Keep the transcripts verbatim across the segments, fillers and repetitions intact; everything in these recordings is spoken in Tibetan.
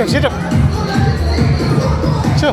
ཞེས་གྲབས། ཆུ།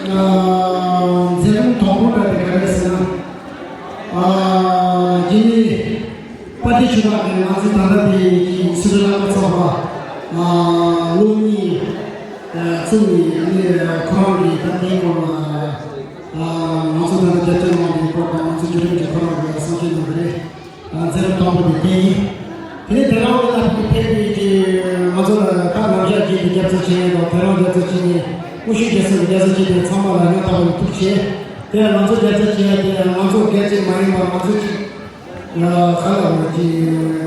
མཛད་རིམ་དང་པོ་འདྲ་དེ་ག་རེ་ཟེར་ན། ཨ། རྗེས་ནས་དཔལ་ལྡན་ཆོས་གྲགས་ཀྱིས་ང་ཚོའི་ད་ལྟ་དེ་ཡི་སྲིད་པའི་བླ་མ་ཚོགས་པ། ཨ། ལོ་གཉིས་བཙུགས་ནས་ཨ་ནི་ཁོ་རང་གིས་ད་དེའི་སྐོར་ལ། ཨ། ང་ཚོ་ད་ལྟ་རྒྱབ་སྐྱོར་གནང་བའི་སྐོར་དང་ང་ཚོའི་བརྒྱུད་རིམ་གྱི་ཁོ་རང་གིས་གསུང་བཤད་གནང་གི་རེད། མཛད་རིམ་དང་པོ་དེ་དེ་ཡིན། དེ་ནས་དེ་རིང་འདི་ལ་ཕེབས་པའི་གི་ང་ཚོ་ལ་ད་ནམ་ཞག་རྗེས་ཀྱི་རྒྱབ་རྩ་བྱེད་མཁན་དང་དེ་རིང་རྒྱབ་རྩ་བྱེད་མཁན། དབུ་བཞུགས་རྒྱལ་སྲས་ཀྱི་རྒྱབ་རྩ་བྱེད་མཁན་ཚང་མ་ལ་སྙིང་ཐག་པ་ནས་ཐུགས་རྗེ་ཆེ། དེ་ང་ཚོ་རྒྱབ་རྩ་བྱེད་ཡ་དེ་ང་ཚོ་སྒེར་གཅིག་མ་ཡིན་པར་ང་ཚོ་གཅིག་ག་ལ་བ་གི་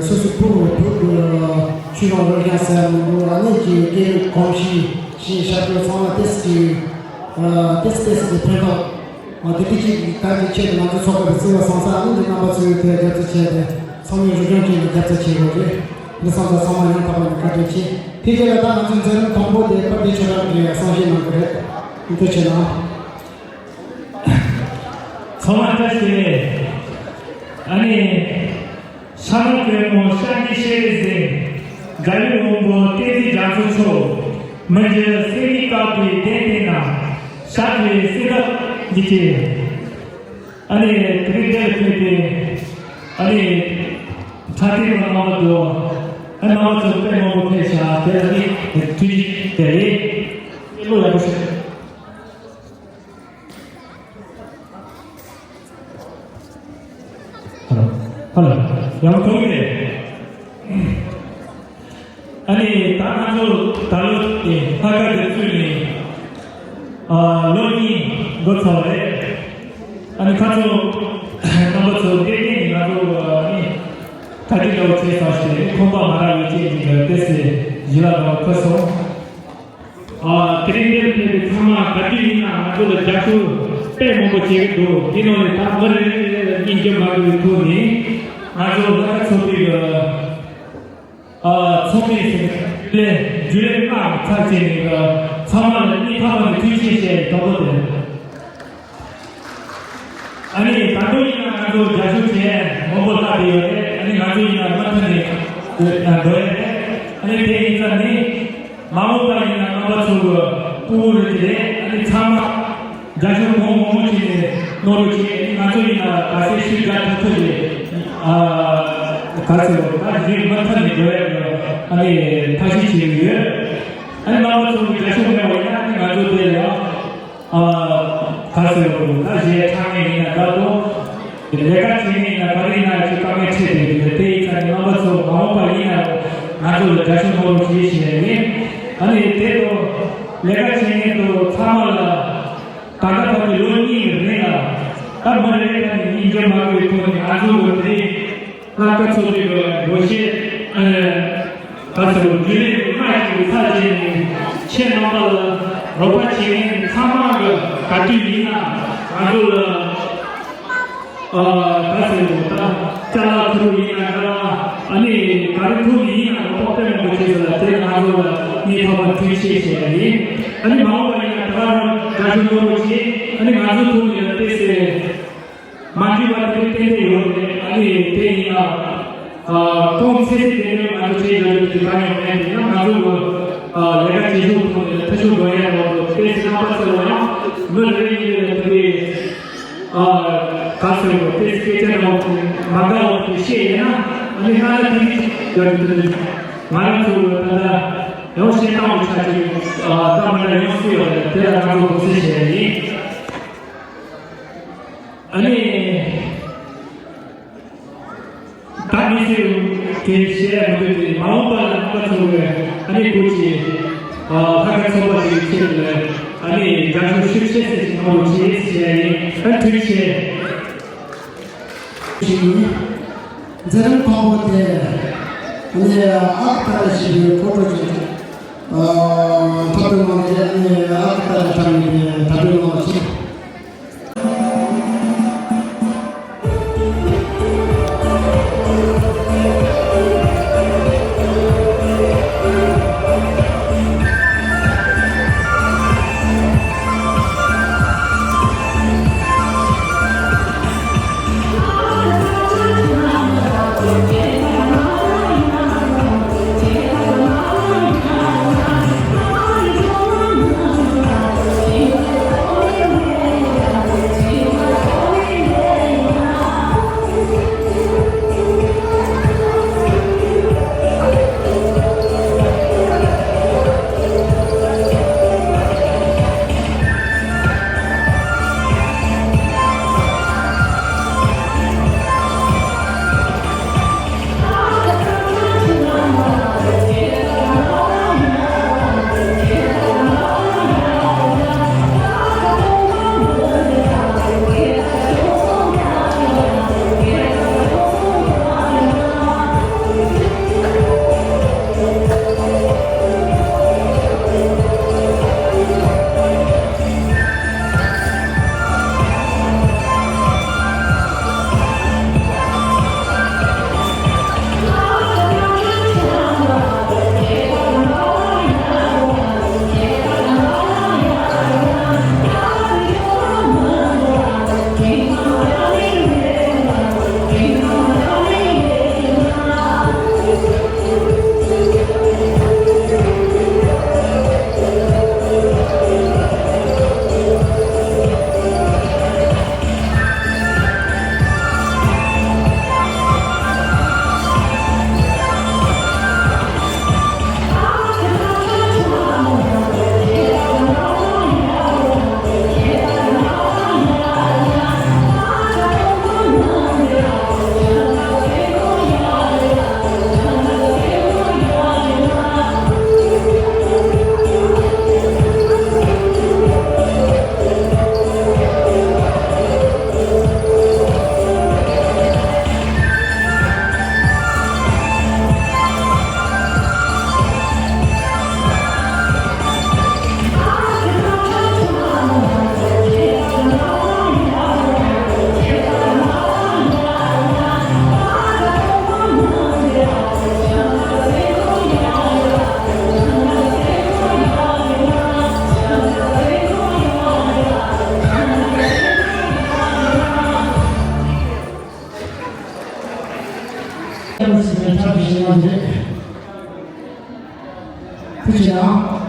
སོ་སོའི་ཕྲུ་གུ་ཕྲུ་གུ་ཆོས་དང་རོལ་དབྱངས་ཟེར་མི་འདུག་ཨ་ནི་གི་སྐད་ཡིག་གོམས་གཤིས་ཤེས་བྱ་དེ་ཚང་མ་ཏེས་ཀྱི་ཏེས་ཏེས་ཀྱི་ཕན་ཐོགས། ཨ། དེ་དུས་ཀྱི་ད་ཀྱི་ཆེད་དུ་ང་ཚོ་ཚོགས་པ་དེ་བརྩི་བ་བཟང་ས་ཨ་ནི་འདི་རྣམ་པ་ཚོས་དེ་རྒྱབ་རྩ་བྱས་ཏེ་ཚང་མས་རུབ་རྒྱང་ཅན་ལ་རྒྱབ་རྩ་བྱེད་དགོས་རེད། འདི་བསམ་ས་ཚང་མ་ཡང་དག་པ་ནས་བཀའ་དྲིན་ཆེ། དེ་རྗེས་ལ་ད་ང་ཚོའི་མཛད་རིམ་དང་པོ་དེ་དཔལ་ལྡན་ཆོས་གྲགས་ཀྱིས་གསུང་བཤད་གནང་གི་རེད། ཐུགས་རྗེ་ཆེ་གནང་། ཚང་མ་བཀྲ་ཤིས་བདེ་ལེགས། ཨ་ནི། ཤ་ལ་པད་མོ་ཤར་གྱི་ཤེས་རིག་འཛིན། དགའ་བའི་དབང་པོ་བསྟན་འཛིན་རྒྱ་མཚོ་མཆོག་མི་འགྱུར་སེམས་ཀྱི་བཀའ་བརྒྱུད་གདན་སྟེང་ན། ཞབས་ཀྱི་གསེར་ཐག་འདི་གྱིས། ཨ་ནི་དེ་རིང་འདིར་ཕེབས་ཏེ། ཨ་ནི་ཕྲག་སྟེང་མ་གནང་བ་དུ། ཨ་ནི་རྣམ་པ་ཚོ་དཔེ་མང་པོ་ཕེབས་ཤག་དེ་ལ་ནི་ཐུགས་རྗེ་ཆེ་རེད། བློ་ཡག་པོ་ཞིག་ཧ་ལོ། ཧ་ལོ། ཡང་ཐོག་ནས། ཨ་ནི་ད་ང་ཚོ་ད་ལོ་དེ་ལྷག་དཀར་དུ་བཙུགས་ནས། ཨ། ལོ་གཉིས་འགོར་ཚར་བ་རེད། ཨ་ནི་ཁ་ཚོ་རྣམ་པ་ཚོ་བལྟས་ནས་ང་ཚོ་ཨ་ནི་ ག་དུས་ལོ་ཚེ་སོང་ཞེས་ཁོང་པ་མ་ར་བའི་སྐྱེས་འཇིག་གི་ཏེ་སེ་ཞི་ལ་ལོ་ཁོ་སོང་། ཨ་དེ་རིང་འདིར་ཕེབས་པའི་ཚང་མ་ག་དུས་ཡིན་ན་ང་ཚོ་ལ་རྒྱབ་སྐྱོར་དཔེ་མང་པོ་བྱེད་ཀྱི་འདུག་དེ་ནང་ནས་ད་མི་རེ་རེ་ལ་སྙིང་རྗེ་མ་དགོས་པའི་ཐོག་ནས་ང་ཚོ་ལྷ་ཁ་ཚོགས་པའི་གི་ཨ་ཚོགས་མི་ཟེར་ལས་རྒྱུན་ལས་ལྔ་ཚར་བྱས་ནས་གི་ཚང་མ་ལ་སྙིང་ཐག་པ་ནས་ཐུགས་རྗེ་ཆེ་ཞེས་དྲང་པོ་དེ། ཨ་ནི་ད་དུང་ཡིན་ན་ང་ཚོ་རྒྱབ་སྐྱོར་བྱས་མང་པོ་ལྷག་བསྡད་ཡོད་རེད། ཨ་ནི་ང་ཚོ་ཡིན་ན་མུ་མཐུད་ནས་འགྲོ་ཡ་རེད། ཨ་ནི་དེ་ཡིན་ཙང་ནི་མ་འོངས་པ་ཡིན་ན་རྣམ་པ་ཚོ་གི་ཕྲུ་གུ་རེད་དེ་རེད། ཨ་ནི་ཚང་མ་རྒྱབ་སྐྱོར་གང་མང་མང་བྱས་ནས་གནང་རོགས་བྱས། ཨ་ནི་ང་ཚོ་ཡིན་ན་ག་ཚད་ཤུགས་རྒྱག་ཐུབ་ཐུབ་ཀྱི་ཨ་ག་ཚོད་ད་གཞི་མུ་མཐུད་ནས་འགྲོ་ཡ་གི་ཨ་ནི་ཐབས་ཤེས་བྱེད་ཀྱི་ཡོད། ཨ་ནི་རྣམ་པ་ཚོ་གི་རྒྱབ་སྐྱོར་མེད་པ་ཡིན་ན་ཨ་ནི་ང་ཚོ་དེ་ལ་ཡང་། ཨ་ག་ཟེར་བ་རེད། ད་གཞས་འཁྲབ་མཁན་ཡིན་ན་འདྲ་འདུག་ལས་ཀ་བྱེད་མཁན་ཡིན་ན་ག་རེ་ཡིན་ན་ཅིག་དཀའ་ངལ་འཕྲད་བསྡད་ཀྱི་རེད། དེ་ཡིན་ཙང་ནི་རྣམ་པ་ཚོ་མ་འོངས་པ་ཡིན་ན་ང་ཚོ་ལ་རྒྱབ་སྐྱོར་གནང་རོགས་བྱེད་ཞེས་ཡིན། ཨ་ནི་དེ་དང་ལས་ཀ་བྱེད་མཁན་དང་ཚང་མ་ལ་ད་ལྟ་བར་དུ་ལོ་གཉིས་ཀྱི་རིང་ལ་ད་མི་རེ་རེ་ལ་ནི་སྙིང་རྗེ་མ་དགོས་པའི་ཐོག་ནས་ང་ཚོ་ལ་དེ། ལྷ་ཁ་ཚོགས་པའི་སྒོ་ཤེས། ཨ་ནི་ད་ཚོ་རྒྱུན་ལས་ཀྱི་ལྔ་ཞིག་ཚར་རྗེས་ནས་ཁྱེད་རྣམ་པ་ལ་རོགས་པ་བྱེད་མཁན་ཚང་མ་གི་ག་དུས་ཡིན་ན་ང་ཚོ་ལ་ཨ་ད་ཚོ་ད་ཅ་ལག་ཁུར་ཡིན་ན་འདྲ། ཨ་ནི་ག་རེ་ཐུག་ནས་ཡིན་ན་རོགས་པ་དཔེ་མང་པོ་བྱེད་ཟེར་ལ་དེ་ང་ཚོ་ལ་སྙིང་ཐག་པ་ཐུགས་རྗེ་ཆེ་ཞེས་ཡིན། ཨ་ནི་མ་འོངས་པ་ཡིན་ན་ད་ག་རང་དགའ་ཞུ་གནང་རོགས་བྱེད། ཨ་ནི་ང་ཚོ་ཐུག་ནས་ཏོག་ཙམ། མ་འགྲིག་པ་དེ་ཏན་ཏན་ཡོད་རེད། ཨ་ནི་དེ་ཡིན་ན། ཨ་ཁོང་ཚེ་སྲིད་དེ་ནས་ང་ཚོ་བྱེད་ཡོད་རེད་དེ་གང་ཡང་མེད་དེ་ཡང་ང་ཚོ་གི་ཨ་ལས་ཀ་བྱེད་ཕྱོགས་ཐོག་ནས་ཐུགས་ཤུགས་འགྲོ་ཡ་ཡོད་རེད། དེ་སྲིད་རྣམ་པ་ཚོ་ལ་ཡང་མི་རེ་རེ་ཡིན་རེད་དེ་ཨ་ག་ཚོད་ཡོད་དེ་སྐད་ཆ་རང་མ་དགའ་བ་དེ་བཤད་ཡིན་ན་ཨ་ནི་ང་ལ་དེ་འདྲ་ཡོད་རེད། ང་རང་ཚོ་ད་ལྟ་ཡང་བཤད་སྟངས་ཆ་ཅིག་ཨ་ད་མ་འདྲ་ཡོང་སྲིད་ཡོད་རེད། དེ་ལ་ང་ཚོ་དགོངས་སེལ་བྱས་ཡིན། ཨ་ནི། ད་མི་ཚེ་དེ་བཤད་ཡ་མི་འདུག་དེ་མ་འོངས་པ་ལ་རྣམ་པ་ཚོ་གི་ཨ་ནི་བོད་ཀྱི་ཨ་ལྷ་ཁང་ཚོགས་པ་དེའི་ཆེད་དུ་ཨ་ནི་རྒྱབ་སྐྱོར་ཤུགས་ཆེ་ཚད་ཅིག་གནང་རོགས་བྱེད་ཟེར་ཡ་ཡིན། ཨ་ཐུགས་རྗེ་ཆེ། ཞིག་ཡིན། མཛད་རིམ་དང་པོ་དེ་ཨ་ནི་ཨ་ཁུ་ཏ་ལ་ཞེས་པའི་ཕོ་བྲང་གི་ཨ་འཁྲབ་སྟོན་གནང་སྟེ་ཨ་ནི་ཨ་ཁུ་ཏ་ལ་འཁྲབ་མཁན་དེ་འཁྲབ་སྟོན་གནང་བ་ཞིག་ཕྱག་བཞེས་གནང་རྗེས། ཐུགས་རྗེ་གནང་།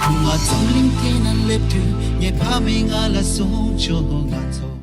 ང་འཛམ་གླིང་སྟེང་ན་སླེབས་དུས་ངའི་ཕ་མས་ང་ལ་གསུངས་བྱུང་། ང་ཚོ་